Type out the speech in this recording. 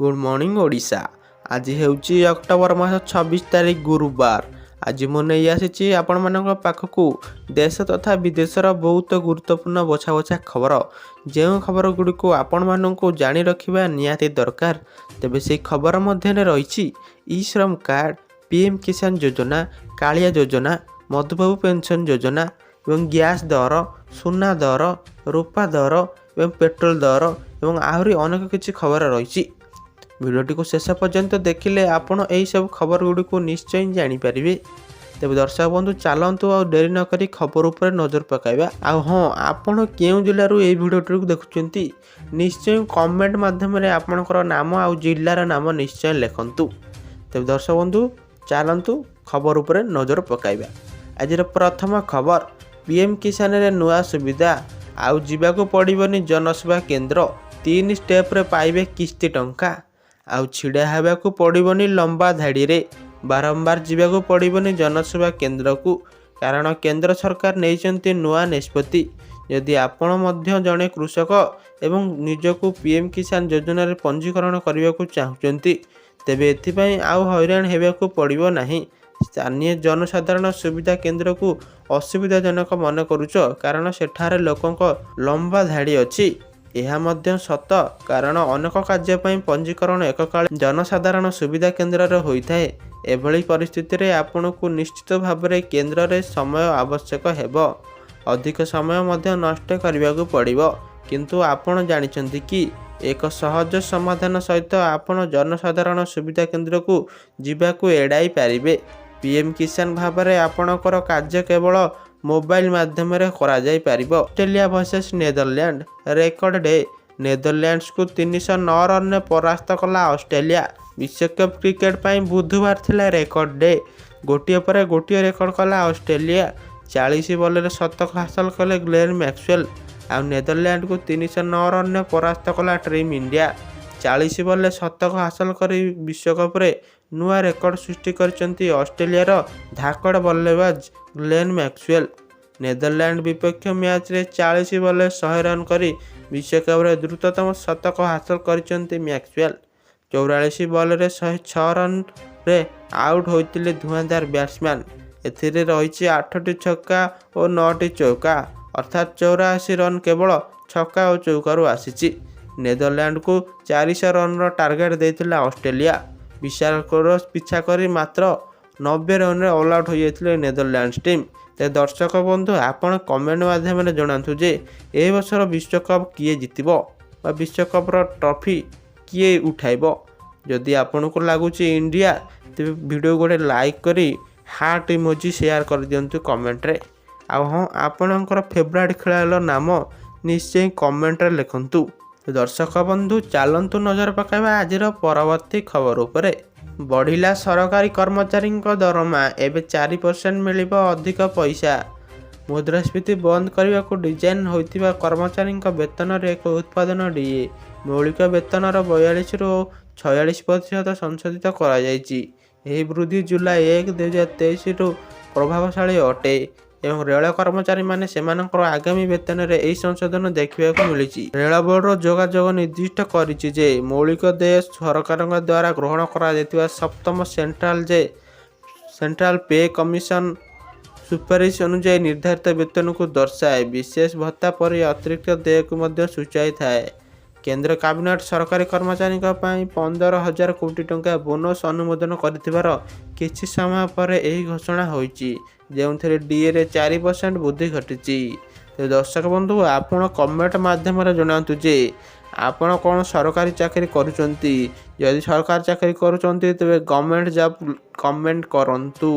Good morning Odisha. ଆଜି ହେଉଛି October ମାସ 26 ତାରିଖ, ଗୁରୁବାର। ଆଜି ମୁଁ ନେଇ ଆସିଛି ଆପଣମାନଙ୍କ ପାଖକୁ ଦେଶ ତଥା ବିଦେଶର ବହୁତ ଗୁରୁତ୍ୱପୂର୍ଣ୍ଣ ବଛା ବଛା ଖବର, ଯେଉଁ ଖବର ଗୁଡ଼ିକୁ ଆପଣମାନଙ୍କୁ ଜାଣି ରଖିବା ନିହାତି ଦରକାର। ତେବେ ସେହି ଖବର ମଧ୍ୟରେ ରହିଛି ଇ ଶ୍ରମ କାର୍ଡ଼, ପିଏମ୍ କିଷାନ ଯୋଜନା, କାଳିଆ ଯୋଜନା, ମଧୁବାବୁ ପେନସନ୍ ଯୋଜନା ଏବଂ ଗ୍ୟାସ୍ ଦର, ସୁନା ଦର, ରୂପା ଦର ଏବଂ ପେଟ୍ରୋଲ ଦର ଏବଂ ଆହୁରି ଅନେକ କିଛି ଖବର ରହିଛି। ଭିଡ଼ିଓଟିକୁ ଶେଷ ପର୍ଯ୍ୟନ୍ତ ଦେଖିଲେ ଆପଣ ଏହିସବୁ ଖବର ଗୁଡ଼ିକୁ ନିଶ୍ଚୟ ଜାଣିପାରିବେ। ତେବେ ଦର୍ଶକ ବନ୍ଧୁ, ଚାଲନ୍ତୁ ଆଉ ଡେରି ନକରି ଖବର ଉପରେ ନଜର ପକାଇବା। ଆଉ ହଁ, ଆପଣ କେଉଁ ଜିଲ୍ଲାରୁ ଏହି ଭିଡ଼ିଓଟିକୁ ଦେଖୁଛନ୍ତି, ନିଶ୍ଚୟ କମେଣ୍ଟ ମାଧ୍ୟମରେ ଆପଣଙ୍କର ନାମ ଆଉ ଜିଲ୍ଲାର ନାମ ନିଶ୍ଚୟ ଲେଖନ୍ତୁ। ତେବେ ଦର୍ଶକ ବନ୍ଧୁ, ଚାଲନ୍ତୁ ଖବର ଉପରେ ନଜର ପକାଇବା। ଆଜିର ପ୍ରଥମ ଖବର, ପିଏମ୍ କିଷାନରେ ନୂଆ ସୁବିଧା, ଆଉ ଯିବାକୁ ପଡ଼ିବନି ଜନସେବା କେନ୍ଦ୍ର, ତିନି ଷ୍ଟେପ୍ରେ ପାଇବେ କିସ୍ତି ଟଙ୍କା। ଆଉ ଛିଡ଼ା ହେବାକୁ ପଡ଼ିବନି ଲମ୍ବା ଧାଡ଼ିରେ, ବାରମ୍ବାର ଯିବାକୁ ପଡ଼ିବନି ଜନସେବା କେନ୍ଦ୍ରକୁ, କାରଣ କେନ୍ଦ୍ର ସରକାର ନେଇଛନ୍ତି ନୂଆ ନିଷ୍ପତ୍ତି। ଯଦି ଆପଣ ମଧ୍ୟ ଜଣେ କୃଷକ ଏବଂ ନିଜକୁ ପିଏମ୍ କିଷାନ ଯୋଜନାରେ ପଞ୍ଜୀକରଣ କରିବାକୁ ଚାହୁଁଛନ୍ତି, ତେବେ ଏଥିପାଇଁ ଆଉ ହଇରାଣ ହେବାକୁ ପଡ଼ିବ ନାହିଁ। ସ୍ଥାନୀୟ ଜନସାଧାରଣ ସୁବିଧା କେନ୍ଦ୍ରକୁ ଅସୁବିଧାଜନକ ମନେ କରୁଛ, କାରଣ ସେଠାରେ ଲୋକଙ୍କ ଲମ୍ବା ଧାଡ଼ି ଅଛି। ଏହା ମଧ୍ୟ ସତ, କାରଣ ଅନେକ କାର୍ଯ୍ୟ ପାଇଁ ପଞ୍ଜୀକରଣ ଏକକାଳୀନ ଜନସାଧାରଣ ସୁବିଧା କେନ୍ଦ୍ରରେ ହୋଇଥାଏ। ଏଭଳି ପରିସ୍ଥିତିରେ ଆପଣଙ୍କୁ ନିଶ୍ଚିତ ଭାବରେ କେନ୍ଦ୍ରରେ ସମୟ ଆବଶ୍ୟକ ହେବ, ଅଧିକ ସମୟ ମଧ୍ୟ ନଷ୍ଟ କରିବାକୁ ପଡ଼ିବ। କିନ୍ତୁ ଆପଣ ଜାଣିଛନ୍ତି କି, ଏକ ସହଜ ସମାଧାନ ସହିତ ଆପଣ ଜନସାଧାରଣ ସୁବିଧା କେନ୍ଦ୍ରକୁ ଯିବାକୁ ଏଡ଼ାଇ ପାରିବେ? ପିଏମ୍ କିଷାନ ଭାବରେ ଆପଣଙ୍କର କାର୍ଯ୍ୟ କେବଳ ମୋବାଇଲ ମାଧ୍ୟମରେ କରାଯାଇପାରିବ। Australia versus Netherland record day, ନେଦରଲ୍ୟାଣ୍ଡସକୁ 309 ରନରେ ପରାସ୍ତ କଲା ଅଷ୍ଟ୍ରେଲିଆ। ବିଶ୍ୱକପ୍ କ୍ରିକେଟ ପାଇଁ ବୁଧବାର ଥିଲା ରେକର୍ଡ ଡେ। ଗୋଟିଏ ପରେ ଗୋଟିଏ ରେକର୍ଡ କଲା ଅଷ୍ଟ୍ରେଲିଆ। 40 ବଲରେ ଶତକ ହାସଲ କଲେ ଗ୍ଲେନ୍ ମ୍ୟାକ୍ସୱେଲ୍ ଆଉ ନେଦରଲ୍ୟାଣ୍ଡକୁ 309 ରନରେ ପରାସ୍ତ କଲା ଟିମ୍ ଇଣ୍ଡିଆ। 40 ବଲରେ ଶତକ ହାସଲ କରି ବିଶ୍ୱକପରେ ନୂଆ ରେକର୍ଡ ସୃଷ୍ଟି କରିଛନ୍ତି ଅଷ୍ଟ୍ରେଲିଆର ଧାକଡ଼ ବଲ୍ଲେବାଜ ଗ୍ଲେନ୍ ମ୍ୟାକ୍ସୱେଲ୍। ନେଦରଲ୍ୟାଣ୍ଡ ବିପକ୍ଷ ମ୍ୟାଚ୍ରେ 40 ବଲରେ 100 ରନ୍ କରି ବିଶ୍ୱକପରେ ଦ୍ରୁତତମ ଶତକ ହାସଲ କରିଛନ୍ତି ମ୍ୟାକ୍ସୱେଲ୍। 44 ବଲରେ 106 ରନ୍ରେ ଆଉଟ୍ ହୋଇଥିଲେ ଧୂଆଁଧାର ବ୍ୟାଟ୍ସମ୍ୟାନ୍। ଏଥିରେ ରହିଛି ଆଠଟି ଛକା ଓ ନଅଟି ଚୌକା, ଅର୍ଥାତ୍ 84 ରନ୍ କେବଳ ଛକା ଓ ଚୌକାରୁ ଆସିଛି। ନେଦରଲ୍ୟାଣ୍ଡକୁ 400 ରନ୍ର ଟାର୍ଗେଟ୍ ଦେଇଥିଲା ଅଷ୍ଟ୍ରେଲିଆ। ବିଶାଳ ସ୍କୋର ପିଛା କରି ମାତ୍ର 90 ରନ୍ରେ ଅଲ୍ ଆଉଟ୍ ହୋଇଯାଇଥିଲେ ନେଦରଲ୍ୟାଣ୍ଡସ ଟିମ୍। ତେବେ ଦର୍ଶକ ବନ୍ଧୁ, ଆପଣ କମେଣ୍ଟ ମାଧ୍ୟମରେ ଜଣାନ୍ତୁ ଯେ ଏ ବର୍ଷର ବିଶ୍ୱକପ୍ କିଏ ଜିତିବ ବା ବିଶ୍ୱକପ୍ର ଟ୍ରଫି କିଏ ଉଠାଇବ। ଯଦି ଆପଣଙ୍କୁ ଲାଗୁଛି ଇଣ୍ଡିଆ, ତେବେ ଭିଡ଼ିଓ ଗୋଟେ ଲାଇକ୍ କରି ହାର୍ଟ ଇମୋଜି ସେୟାର କରିଦିଅନ୍ତୁ କମେଣ୍ଟରେ। ଆଉ ହଁ, ଆପଣଙ୍କର ଫେଭରାଇଟ୍ ଖେଳାଳିର ନାମ ନିଶ୍ଚୟ କମେଣ୍ଟରେ ଲେଖନ୍ତୁ। ଦର୍ଶକ ବନ୍ଧୁ, ଚାଲନ୍ତୁ ନଜର ପକାଇବା ଆଜିର ପରବର୍ତ୍ତୀ ଖବର ଉପରେ। ବଢ଼ିଲା ସରକାରୀ କର୍ମଚାରୀଙ୍କ ଦରମା, ଏବେ 4% ମିଳିବ ଅଧିକ ପଇସା। ମୁଦ୍ରାସ୍ଫୀତି ବନ୍ଦ କରିବାକୁ ଡିଜାଇନ୍ ହୋଇଥିବା କର୍ମଚାରୀଙ୍କ ବେତନରେ ଏକ ଉତ୍ପାଦନ ଡିଏ ମୌଳିକ ବେତନର 42ରୁ 46% ସଂଶୋଧିତ କରାଯାଇଛି। ଏହି ବୃଦ୍ଧି ଜୁଲାଇ 1, 2023ରୁ ପ୍ରଭାବଶାଳୀ ଅଟେ ଏବଂ ରେଳ କର୍ମଚାରୀମାନେ ସେମାନଙ୍କର ଆଗାମୀ ବେତନରେ ଏହି ସଂଶୋଧନ ଦେଖିବାକୁ ମିଳିଛି। ରେଳ ବୋର୍ଡର ଯୋଗାଯୋଗ ନିର୍ଦ୍ଦିଷ୍ଟ କରିଛି ଯେ ମୌଳିକ ଦେୟ ସରକାରଙ୍କ ଦ୍ୱାରା ଗ୍ରହଣ କରାଯାଇଥିବା ସପ୍ତମ ସେଣ୍ଟ୍ରାଲ ପେ କମିଶନ ସୁପାରିଶ ଅନୁଯାୟୀ ନିର୍ଦ୍ଧାରିତ ବେତନକୁ ଦର୍ଶାଏ, ବିଶେଷ ଭତ୍ତା ପରି ଅତିରିକ୍ତ ଦେୟକୁ ମଧ୍ୟ ସୂଚାଇଥାଏ। କେନ୍ଦ୍ର କ୍ୟାବିନେଟ୍ ସରକାରୀ କର୍ମଚାରୀଙ୍କ ପାଇଁ 15,000 କୋଟି ଟଙ୍କା ବୋନସ୍ ଅନୁମୋଦନ କରିଥିବାର କିଛି ସମୟ ପରେ ଏହି ଘୋଷଣା ହୋଇଛି, ଯେଉଁଥିରେ ଡିଏରେ 4% ବୃଦ୍ଧି ଘଟିଛି। ତେବେ ଦର୍ଶକ ବନ୍ଧୁ, ଆପଣ କମେଣ୍ଟ ମାଧ୍ୟମରେ ଜଣାନ୍ତୁ ଯେ ଆପଣ କ'ଣ ସରକାରୀ ଚାକିରି କରୁଛନ୍ତି। ଯଦି ସରକାରୀ ଚାକିରି କରୁଛନ୍ତି, ତେବେ ଗଭର୍ଣ୍ଣମେଣ୍ଟ ଜବ୍ କମେଣ୍ଟ କରନ୍ତୁ।